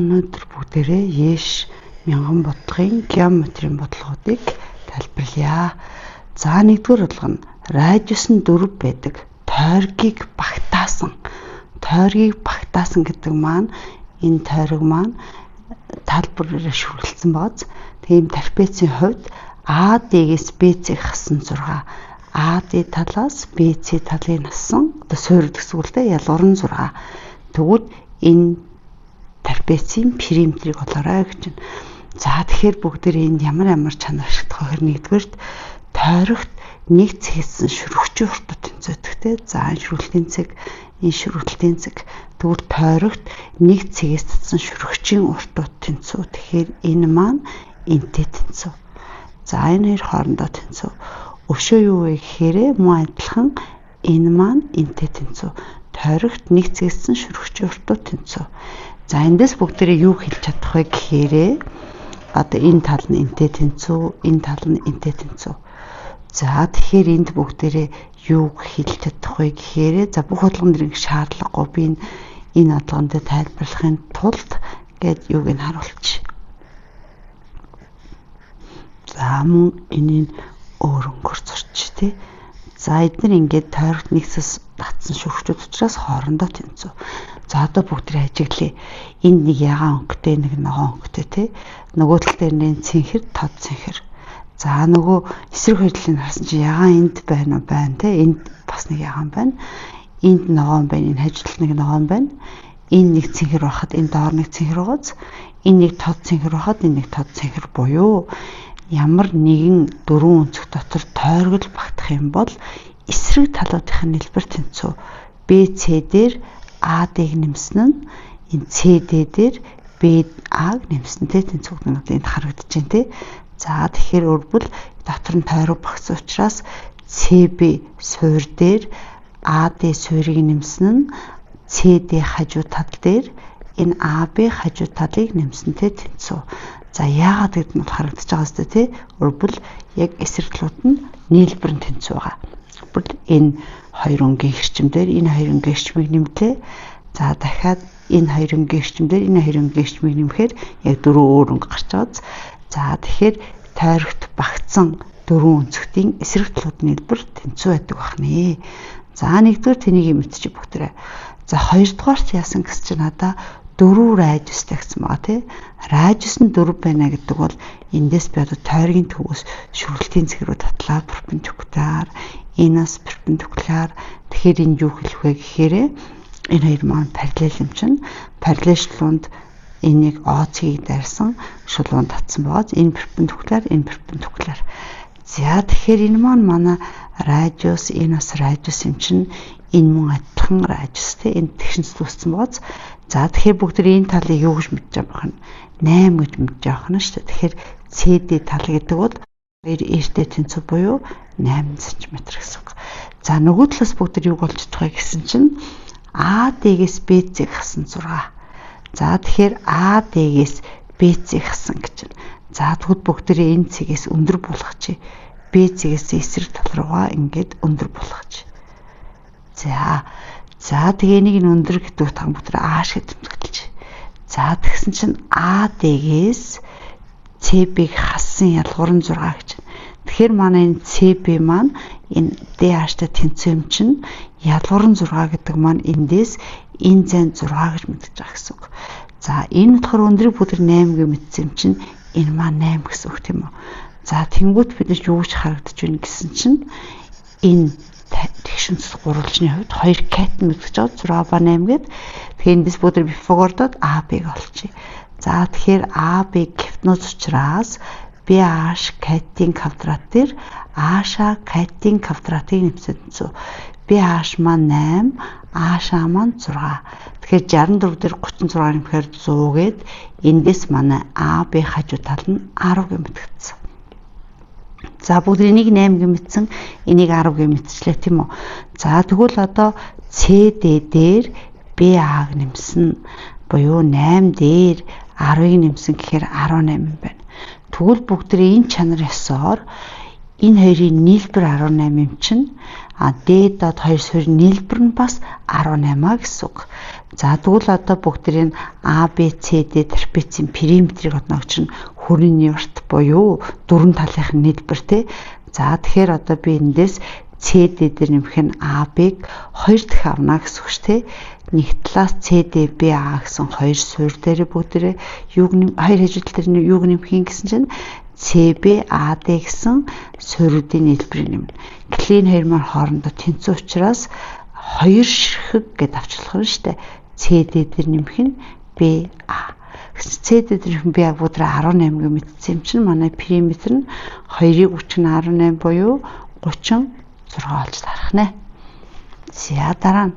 Өнөөдөр бүгдээрээ Еш мянган бодлогын геометрийн бодлогоодыг тайлбарлая. За, нэгдүгээр бодлого нь радиус нь 4 байдаг. Тойргийг багтаасан. Тойргийг багтаасан гэдэг маань энэ тойрог маань тал бүрээр шүргэлцсэн бооз. Тийм трапецийн хувьд AD-гээс BC хасан 6. AD талаас BC талыг хасан одоо суурь гэсэн үг л дээ, ялгуурн 6. Тэгвэл энэ трапецийн периметрийг олоорой гэж байна. За, тэгэхээр бүгдээр энд ямар ямар чанар ашиглах вэ гэхээр нэгдүгээрт тойрогт нэг цэгсэн шүргчийн уртад тэнцвэдэг те. За, энэ шүргэлтийн цэг, энэ шүргэлтийн цэг. Тэгвэл тойрогт нэг цэгээс татсан шүргчийн уртууд тэнцүү. Тэгэхээр энэ маань энтэй тэнцүү. За, энэ хоёр хоорондоо тэнцүү. Өшөө юу вэ гэхээр мөн адилхан энэ маань энтэй тэнцүү. Тойрогт нэг цэгсэн шүргчийн уртууд тэнцүү. За, эндээс бүгдээрээ юу хэлж чадах вэ гэхээр одоо энэ тал нь энтэй тэнцүү, энэ тал нь энтэй тэнцүү. За, тэгэхээр энд бүгдээрээ юу хэлж чадах вэ гэхээр за бүх бодлогон дэр ингэ шаардлагагүй, би энэ бодлогон дээр тайлбарлахын тулд гээд юуг нь харуулчих. За, мөн энийг өөр өнгөөр зурчих тий. За, эдгээр ингээд тойрогт нэгсэс татсан шүрхчүүд учраас хоорондоо тэнцүү. За, одоо бүгдээ ажиглая. Энд нэг ягаан өнгөтэй, нэг ногоон өнгөтэй тий. Нөгөө тал дээр нэг цэнхэр, тод цэнхэр. За, нөгөө эсрэг хоёр талыг харсан чинь ягаан энд байна уу? Байна тий. Энд бас нэг ягаан байна. Энд ногоон байна. Энэ хажуу талд нэг ногоон байна. Энэ нэг цэнхэр байхад энэ доор нэг цэнхэр байгааз. Энэ нэг тод цэнхэр байхад энэ нэг тод цэнхэр буюу ямар нэгэн дөрвөн өнцөг дотор тойргол багтах юм бол эсрэг талуудын нийлбэр тэнцүү. BC дээр AD-г нэмсэн нь энэ CD дээр BA-г нэмсэнтэй тэнцүү гэдэг нь энд харагдаж байна тий. За, тэгэхээр өөрбөл дотор нь тойрог багтсан учраас CB суурь дээр AD суурийг нэмсэн нь CD хажуу тал дээр энэ AB хажуу талыг нэмсэнтэй тэнцүү. За, яагаад гэдэг нь харагдаж байгаа зү тий. Өөрбөл яг эсрэг талууд нь нийлбэр нь тэнцүү байгаа. Тэгвэл энэ хоёр өнгийн эрчим дээр энэ хоёр өнгийн эрчмийг нэмлээ. За, дахиад энэ хоёр өнгийн эрчим дээр энэ хоёр өнгийн эрчмийг нэмэхээр яг дөрвөн өөр өнгө гарч байгааз. За, тэгэхээр тойрогт багтсан дөрвөн өнцөгтийн эсрэг талууд нийлбэр тэнцүү байдаг байна. За, нэгдүгээр тэнийг мэдчих бүгдээрээ. За, хоёрдугаарт яасан гэсэн чинь надаа дөрөв радиустай гэсэн байгаа тий. Радиус нь 4 байна гэдэг бол эндээс би одоо тойргийн төвөөс шүргэлтийн цэг рүү татлаа, перпендикуляр, энэ бас перпендикуляр. Тэгэхээр энэ юу хэлэх вэ гэхээр энэ хоёр маань параллел юм чинь параллел шулуунд энийг О цэгийг дайрсан шулуун татсан байгаа. Энэ перпендикуляр, энэ перпендикуляр. За, тэгэхээр энэ маань манай радиус, энэ бас радиус юм чинь энэ мөн адилхан радиус тий, энэ тэгшинц үүссэн бооз. За, тэгэхээр бүгд энэ талыг юу гэж мэдж байгаа юм бэ? 8 гэж мэдж байгаа юм шүү дээ. Тэгэхээр CD тал гэдэг бол 2 эртээ тэнцүү буюу 8 см гэсэн үг. За, нөгөө талаас бүгд юуг олж чадах вэ гэсэн чинь AD-гээс BC хасан 6. За, тэгэхээр AD-гээс BC хасан гэж байна. За, тэгвэл бүгдээрээ энэ цэгээс өндөр болгочих. B цэгээс эсрэг тал руугаа ингээд өндөр болгочих. За, за тэгээ энийг нь өндөр гэдэг утга бүгд А шиг тэмдэглэж. За, тэгсэн чинь AD-гээс CB-г хассан ялгуурн 6 гэж байна. Тэгэхээр манай энэ CB маань энэ DH-тай тэнцүү юм чинь ялгуурн 6 гэдэг маань эндээс энэ зайн 6 гэж мэдэж байгаа гэсэн үг. За, энэ болохоор өндрийг бүгд 8 гэж мэдсэн юм чинь энэ маань 8 гэсэн үг тийм үү. За, тэнгуут бид нар юу гэж харагдаж байна гэсэн чинь энэ тэгшинц гурвалжны хувьд 2 кат мэдгэж байгаа 6 ба 8 гээд. Тэгэхээр эндээс бүгд Пифагордод AB-г олчих. За, тэгэхээр AB гипотенуз учраас BH катын квадрат дээр AШ катын квадратыг нэмсэн тэнцүү. BH маань 8, АШ маань 6. Тэгэхээр 64 дээр 36 нэмэхээр 100 гээд эндээс манай AB хажуу тал нь 10 гэж мэдэгдсэн. За, бүгд энийг 8 гэж мэдсэн, энийг 10 гэж мэдчихлээ тийм үү. За, тэгвэл одоо CD дээр BA-г нэмсэн буюу 8 дээр 10-ыг нэмсэн гэхээр 18 юм байна. Тэгвэл бүгд энэ чанар ёсоор Энэ хоёрын нийлбэр 18 юм чинь а D доод хоёр суурийн нийлбэр нь бас 18 а гэсэн үг. За тэгвэл одоо бүгдэрийн A B C D трапецийн периметрийг одно чинь хүрээний урт буюу дөрвөн талынх нь нийлбэр те. За тэгэхээр одоо би эндээс CD дээр нэмэх нь AB-г хоёр дахь авна гэсэн үг шүү те. Нэг талаас CDBA гэсэн хоёр суурь дээр бүгдээрээ юуг хоёр хажуу тал дээр юуг нэмэх юм гэсэн чинь CBAD гэсэн суурьуудын нийлбэрийг нэмнэ. Гэтэл энэ хоёр маань хоорондоо тэнцүү учраас хоёр ширхэг гэдээ авчлах нь шүү дээ. CD дээр нэмэх нь BA. CD дээр нэмэх нь BA бүгд 18 гэж мэдсэн юм чинь манай периметр нь 2-ыг 30 18 буюу 36 олж дарах нэ. За дараа нь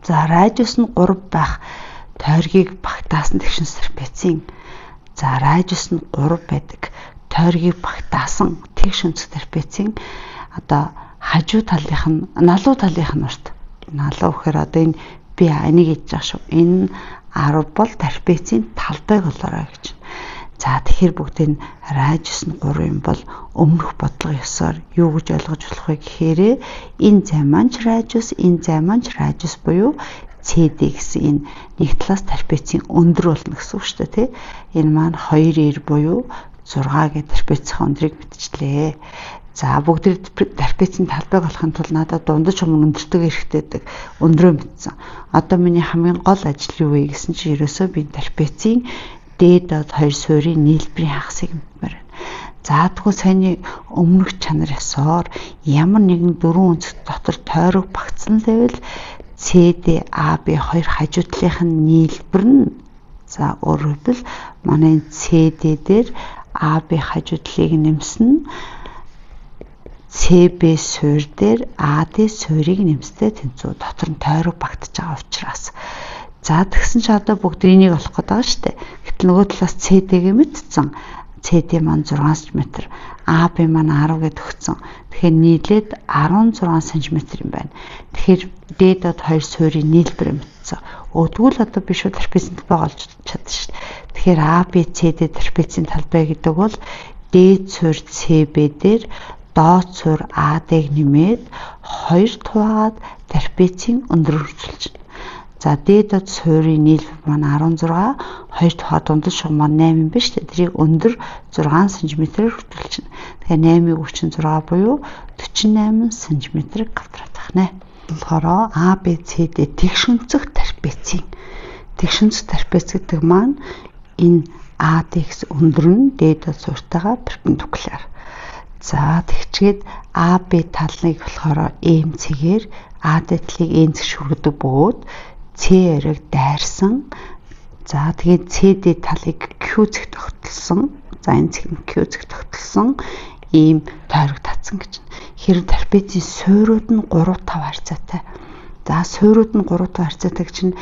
за радиус нь 3 байх тойргийг багтаасан тэгшин трапецийн за радиус нь 3 байдаг тойргийг багтаасан тэгш өнцөг трапецийн одоо хажуу талынх нь налуу талынх нь урт налуу гэхээр одоо энэ би энийг хийж байгаа шүү. Энэ 10 бол трапецийн талбайг олоорой гэж. За тэгэхээр бүгд энэ радиус нь 3 юм бол өмнөх бодлого ёсоор юу гэж ойлгож болох вэ гэхээр энэ зай маань ч радиус, энэ зай маань ч радиус буюу CD гэсэн энэ нэг талаас трапецийн өндөр болно гэсэн үг шүү дээ, тий. Энэ маань 2 90 буюу 6 гэх трапецийн өндрийг мэдчихлээ. За бүгд трапецийн талбайг олохын тулд надад дундаж өмнө өндөртэйг эрэхтэйдэг өндрөө мэдсэн. Одоо миний хамгийн гол ажил юу вэ гэсэн чинь ерөөсөө би трапецийн дээд доод хоёр суурийн нийлбэрийн хагасыг мэдмээр байна. За тэгвэл саяны өмнөх чанар ёсоор ямар нэгэн дөрвөн өнцөг дотор тойрог багтсан л байвал CD AB хоёр хажуу талынх нь нийлбэр нь за өөрөөр хэлбэл манай CD дээр AB хажуу талыг нэмсэн нь CB суурь дээр AD суурийг нэмстэй тэнцүү дотор нь тойрог багтаж байгаа учраас. За тэгсэн чи одоо бүгд энийг олох гээд байгаа шүү дээ. Гэтэл нөгөө талаас CD-г мэдсэн. CD маань 6 см, AB маань 10 гэдээ өгсөн. Тэгэхээр нийлээд 16 см юм байна. Тэгэхээр дээд доод хоёр суурийн нийлбэр мэдсэн. Тэгвэл одоо би шууд трапецийн талбайг олж чадсан шүү дээ. Тэгэхээр AB CD трапецийн талбай гэдэг бол дээд суурь CB дээр доод суурь AD-г нэмээд 2 хуваагаад трапецийн өндрөөр хөрвүүлчихнэ. За дээд доод суурийн нийлбэр маань 16, 2 тухай дундаж шугам маань 8 юм байна шүү дээ. Тэрийг өндөр 6 см-ээр хөрвүүлчихнэ. Тэгэхээр 8-ыг 36 буюу 48 см квадрат байна. болохоор A B C D тэгш өнцөг трапецийн тэгш өнцөг трапец гэдэг маань энэ ADX өндөр нь дээд доод суурьтайгаа перпендикуляр. За тэгчгээд AB талыг болохоор M цэгээр AD талыг N цэг шүргэдэг бөгөөд C оройг дайрсан. За тэгээд CD талыг Q цэг тогтолсон. За энэ цэг нь Q цэг тогтолсон ийм тойрог татсан гэж. Хэрэг трапецийн суурьуд нь 3 5 харьцаатай. За суурьуд нь 3 5 харьцаатай гэж чинь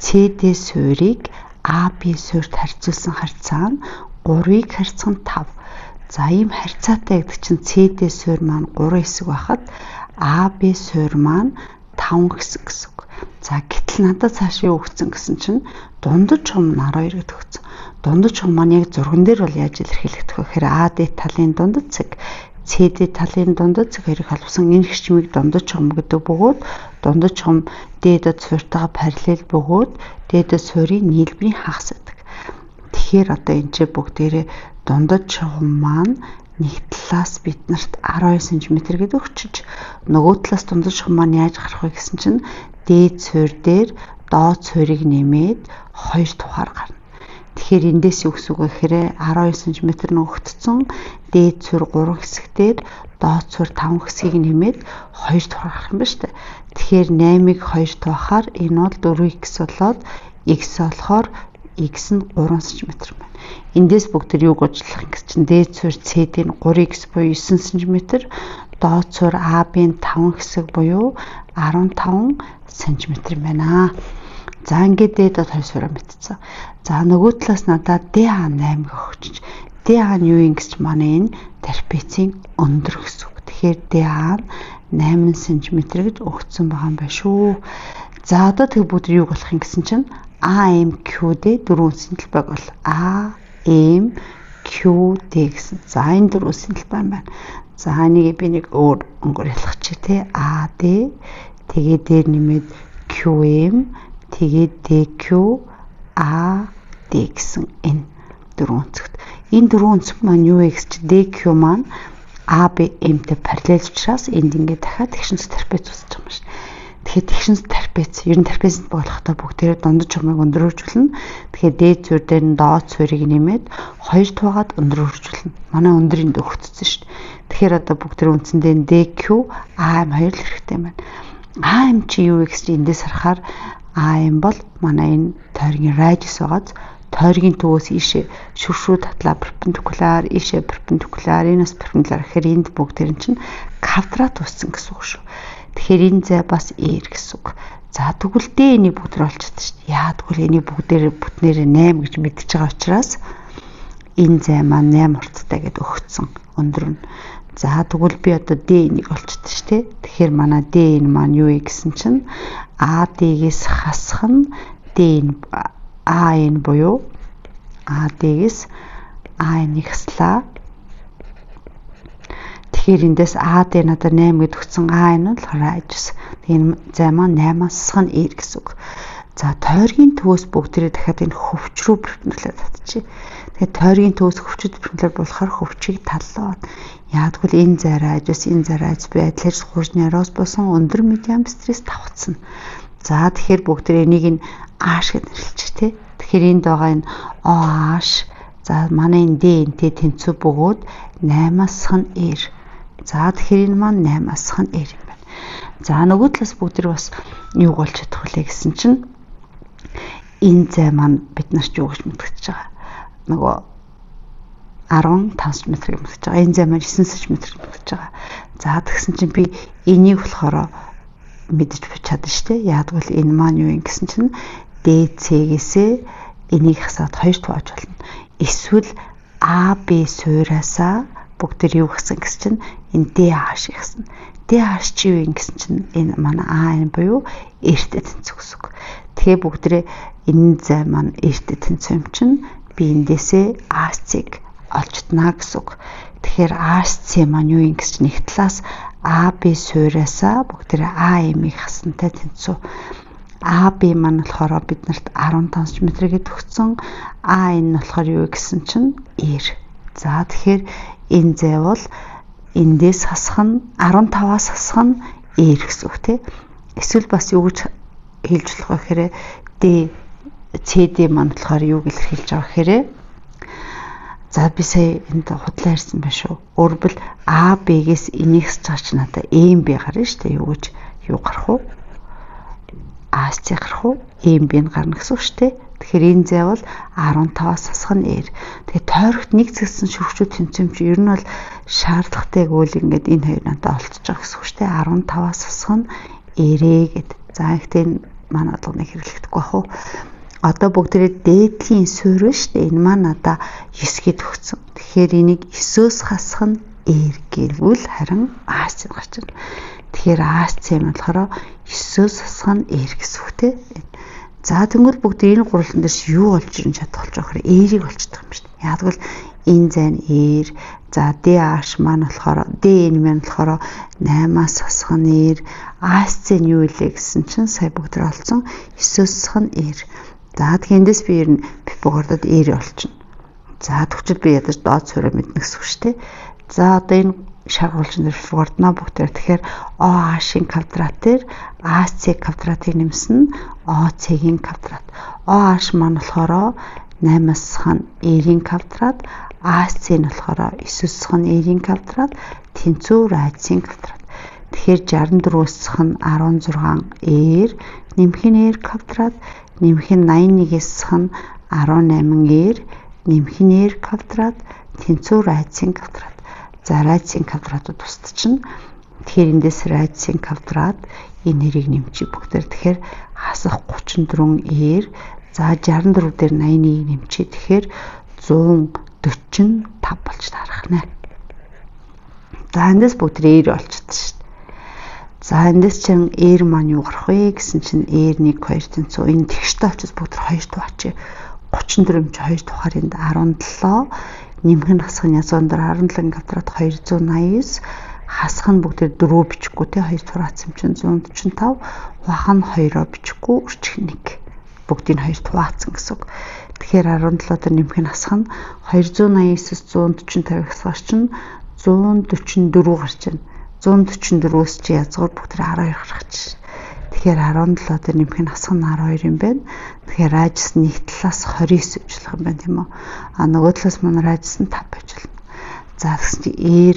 CD суурийг AB суурьт харьцуулсан харьцаа нь 3-ыг харьцах нь 5. За ийм харьцаатай гэдэг чинь CD суурь маань 3 хэсэг байхад AB суурь маань 5 хэсэг гэсэн үг. За гэтэл надад цааш юу өгсөн гэсэн чинь дундаж шум нь 12 гэдэг өгсөн. Дундаж шум маань яг зурган дээр бол яаж илэрхийлэгдэх вэ гэхээр AD талын дундад цэг, CD талын дундад цэг хоёрыг холбосон энэ хичмийг дундаж шум гэдэг бөгөөд дундаж шум дээд суурьтайгаа параллел бөгөөд дээд суурийн нийлбэрийн хагас байдаг. Тэгэхээр одоо энэ ч бүгдээрээ дундаж шум маань нэг талаас биднэрт 12 см гэдэг өгчөж нөгөө талаас дундаж шум маань яаж гарах вэ гэсэн чинь дээд суурь дээр доод суурийг нэмээд 2 тухаар гарна. Тэгэхээр эндээс юу гэсэн үг вэ гэхээр 12 см нь өгөгдсөн дээд суурь 3 хэсэгтэр доод суурь 5 хэсгийг нэмээд 2 тухаар гарах юм ба шүү дээ. Тэгэхээр 8-ыг 2 тухаар энэ бол 4x болоод x болохоор x нь 3 см байна. Эндээс бүгд тэр юуг уучлах юм гэсэн чинь дээд суурь CD нь 3x буюу 9 см, доод суурь AB-н 5 хэсэг буюу 15 см байна. За ингээд дээд доод хоёр суурь мэдсэн. За нөгөө талаас надад DA8 өгч. DA нь юу юм гэж манай энэ трапецийн өндөр гэсэн үг. Тэгэхээр DA нь 8 см гэж өгсөн байгаа юм байна шүү. За одоо тэг бүгд юуг болох юм гэсэн чинь AMQD дөрвөн үндсэн талбайг бол AMQD Q D гэсэн. За энэ дөрвөн талбай юм байна. За энийг би нэг өөр өнгөөр ялгачих тий. A D тэгээ дээр нэмээд QM тэгээд DQ A D гэсэн энэ дөрвөн өнцөгт. Энэ дөрвөн өнцөг маань юу вэ гэж чи DQ маань A B M-тэй параллел учраас энд ингээд дахиад тэгшин трапез үүсэж байгаа юм шиг. Тэгэхээр тэгшин трапез ер нь трапезд болохтой бүгдээрээ дундаж чухмыг өндрөөржүүлнэ. Тэгэхээр дээд суурь дээр нь доод суурийг нэмээд хоёр туугаад өндрөөржүүлнэ. Манай өндрийн өгөгдсөн шүү дээ. Тэгэхээр одоо бүгдээр үндсэндээ DQ AM хоёр л хэрэгтэй юм байна. AM чи юу вэ гэж эндээс харахаар AM бол манай энэ тойргийн радиус байгааз тойргийн төвөөс ийшээ шүршүү татлаа перпендикуляр, ийшээ перпендикуляр, энэ бас перпендикуляр гэхээр энд бүгдээр нь чинь квадрат үүссэн гэсэн үг шүү. Тэгэхээр энэ зай бас r гэсэн үг. За тэгвэл D энийг бүгд олж чадсан шүү дээ. Яа тэгвэл энийг бүгдээр бүтнээрээ 8 гэж мэдчихэж байгаа учраас энэ зай маань 8 урттай гэдээ өгцөн өндөр нь. За тэгвэл би одоо D энийг олж чадсан шүү дээ. Тэгэхээр манай D энэ маань юу вэ гэсэн чинь AD-гээс хасах нь D энэ A энэ буюу AD-гээс A энийг хаслаа. Тэгэхээр эндээс AD надад 8 гэд өгсөн A энэ нь болохоор ажис. Энэ зай маань 8-аас хасах нь R гэсэн үг. За тойргийн төвөөс бүгдээрээ дахиад энэ хөвч рүү перпендикуляр татчих. Тэгэхээр тойргийн төвөөс хөвчөд перпендикуляр болохоор хөвчийг таллаа. Яагтвэл энэ зай радиус, энэ зай радиус би адилхан хууржны роос болсон өндөр медиан стресс давхцсан. За тэгэхээр бүгдээрээ энийг нь ааш гэж нэрлэчих тий. Тэгэхээр энд байгаа энэ OH за манай энэ D энтэй тэнцүү бөгөөд 8-аас нь R. За тэгэхээр энэ маань 8-аас нь R юм байна. За нөгөө талаас бүгд бас юуг олж чадах вүлээ гэсэн чинь энэ зай маань бид нарт юу гэж мэдгэж байгаа. Нөгөө 15 см гэж мэдгэж байгаа. Энэ зай маань 9 см гэж мэдгэж байгаа. За тэгсэн чинь би энийг болохоор мэдэж чадна шүү дээ. Яагтвэл энэ маань юу юм гэсэн чинь DC-гээсээ энийг хасаад хоёр тувааж болно. Эсвэл AB суураасаа бүгд тэр юу гэсэн гэсэн чинь энэ DH гэсэн. DH чи юу юм гэсэн чинь энэ манай AN буюу R-тэй тэнцүү гэсэн үг. Тэгээ бүгдээрээ энэ зай маань R-тэй тэнцүү юм чинь би эндээсээ AC-г олж чадна гэсэн үг. Тэгэхээр AC маань юу юм гэсэн чинь нэг талаас AB суураасаа бүгдээрээ AM-ийг хасантай тэнцүү. AB маань болохоор бид нарт 15 см гээд өгсөн. А энэ нь болохоор юу гэсэн чинь R. За тэгэхээр энэ зай бол эндээс хасах нь 15-аас хасах нь R гэсэн үг тий. Эсвэл бас юу гэж хэлж болох вэ гэхээр D CD маань болохоор юу илэрхийлж байгаа гэхээр за би сая энд худлаа ярьсан байх шүү. Өөрөлдвөл А Б-гээс энийг хасж байгаа чинь надад М Б гарна шүү дээ. Юу гэж юу гарах вэ? АСЦ гарах уу? М Б нь гарна гэсэн үг шүү дээ. Тэгэхээр энэ зай бол 15-аас хасах нь R. Тэгээ тойрогт нэг зэгсэн шүрхчүүд тэнцэм чи ер нь бол шаардлагатай гэвэл ингээд энэ хоёр надад олцож байгаа гэсэн үг шүү дээ. 15-аас хасах нь R гэд. За ихтэй энэ манай болгоныг хэрэглэхдэггүй бах уу? Одоо бүгдээрээ дээдлийн суурь ба шүү дээ. Энэ маань надаа 9 гэд өгсөн. Тэгэхээр энийг 9-өөс хасах нь R гэвэл харин АСЦ гарч ирнэ. Тэгэхээр АСЦ юм болохоор 9-өөс хасах нь R гэсэн үг те. За тэнгүүл бүгд энэ гурлан дээрс юу олж ирэн чадах болж байгаа гэхээр R-ийг олж чадах юм шүү дээ. Яг тэгвэл энэ зай нь R, за DH маань болохоор DN маань болохоор 8-аас хасах нь R, ASC нь юу илээ гэсэн чинь сая бүгд тэр олцсон 9-өөс хасах нь R. За тэгэхээр эндээс би ер нь Пифагордод R олчихно. За тэгвэл би ядаж доод суурь мэднэ гэсэн үг шүү дээ. За одоо энэ шаргуулчин дээр Пифагордно бүгдээр тэгэхээр OH-ийн квадрат дээр AC квадратыг нэмсэн нь OC-ийн квадрат. OH маань болохоор 8-аас хана R-ийн квадрат, AC нь болохоор 9-өөс хана R-ийн квадрат, тэнцүү радиусын квадрат. Тэгэхээр 64-өөс хана 16 R, нэмэх нь R квадрат, нэмэх нь 81-ээс хана 18 R, нэмэх нь R квадрат, тэнцүү радиусын квадрат. За радиусын квадратууд тусдчихна. Тэгэхээр эндээс радиусын квадрат энэ нэрийг нэмчих бүгдээр. Тэгэхээр хасах 34 R, за 64 дээр 81-ийг нэмчих. Тэгэхээр 145 болж таарах нэ. За эндээс бүгд R олчихсон шүү дээ. За эндээс чинь R маань юу гарах вэ гэсэн чинь R 1 2 тэнцүү. Энэ тэгштэй очиж бүгд 2 туваачи. 34 юм чи 2 тухаар энд 17 нэмэх нь хасах нь язгуун дээр 17 квадрат 289 хасах нь бүгд 4 бичихгүй те 2 хураацсан чинь 145 хуваах нь 2-оо бичихгүй үрчих 1 бүгдийг 2 хуваацсан гэсэн үг. Тэгэхээр 17 дээр нэмэх нь хасах нь 289-с 145 хасгаар чинь 144 гарч байна. 144-өөс чи язгуур бүгд 12 гарах чинь. Тэгэхээр 17 дээр нэмэх нь хасах нь 12 юм байна. Тэгэхээр радиус нэг талаас 29 ажиллах юм байна тийм үү? А нөгөө талаас манай радиус нь 5 байж болно. За тэгсэн чи R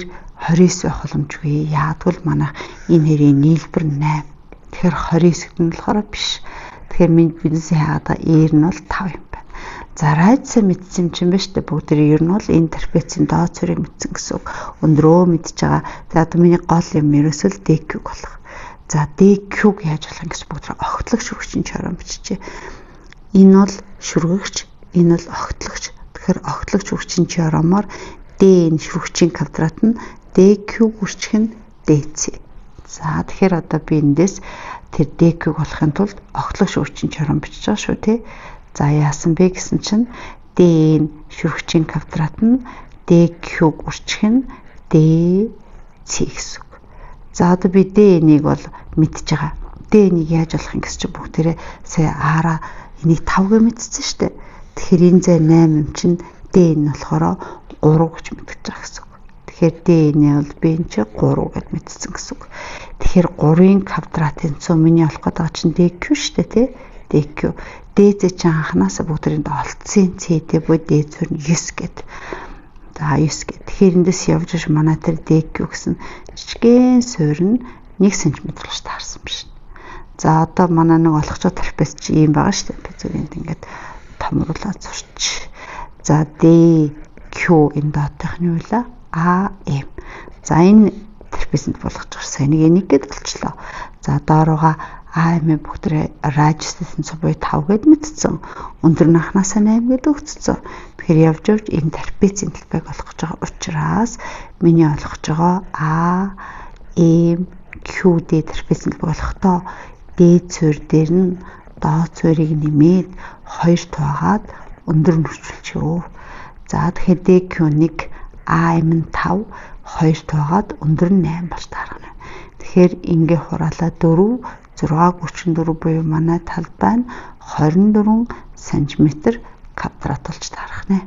29 байх боломжгүй. Яагтвэл манай энэ хэрийн нийлбэр 8. Тэгэхээр 29 гэдэг нь болохоор биш. Тэгэхээр биднээс яагаад R нь бол 5 юм байна. За радиусаа мэдсэн юм чинь байна шүү дээ. Бүгд ер нь бол энэ трапецийн доод цурийг мэдсэн гэсэн үг. Өндрөө мэдж байгаа. За одоо миний гол юм ерөөсөө л DQ болох. За DQ-г яаж болох юм гэж бүгд огтлогч шүргчийн чорон биччихье. Энэ бол шүргэгч, энэ бол огтлогч. Тэгэхээр огтлогч шүргчийн чоромоор D энэ шүргчийн квадрат нь DQ үрчих нь DC. За тэгэхээр одоо би эндээс тэр DQ-г болохын тулд огтлогч шүргчийн чорон бичиж байгаа шүү тий. За яасан бэ гэсэн чинь D энэ шүргчийн квадрат нь DQ үрчих нь DC гэсэн үг. За одоо би D-нийг бол мэдж байгаа. D-нийг яаж болох юм гэсэн чинь бүгдээрээ сая аараа энийг 5 гэж мэдсэн шүү дээ. Тэгэхээр энэ зай 8 юм чинь D нь болохоор 3 гэж мэдэж байгаа гэсэн үг. Тэгэхээр D-ний бол би энэ чинь 3 гэд мэдсэн гэсэн үг. Тэгэхээр 3-ын квадратын цөм миний олох гэдэг чинь DQ шүү дээ тий. DQ. DC чинь анханасаа бүгдээрэнд олцсон CD буюу D цөр нь 9 гэд. За 9 гэд. Тэгэхээр эндээс явж иж манай тэр DQ гэсэн жижигхэн суурь нь 1 см болж таарсан биш. За одоо манай нэг олох ч трапез чи ийм байгаа шүү дээ. Би зүгээр энд ингээд томруулаад зурч. За D Q энэ доотынх нь юу вэ? А М. За энэ трапезэнд болгож гарсан. Энийг энийг гэд болчлоо. За доорууга А М бүгд радиус нь буюу 5 гэд мэдсэн. Өндөр нь анханасаа 8 гэд өгцсөн. Тэгэхээр явж явж энэ трапецийн талбайг олох гэж байгаа учраас миний олох гэж байгаа А М Q D трапецийн талбайг олохдоо D цуур дээр нь доод цуурыг нэмээд 2 тугаад өндөр нь үрчүүлчихв. За тэгэхээр DQ1 AM нь 5 2 тугаад өндөр нь 8 болж таарна. Тэгэхээр ингээ хураалаа 4 6 34 буюу манай талбай нь 24 см квадрат болж таарах нэ.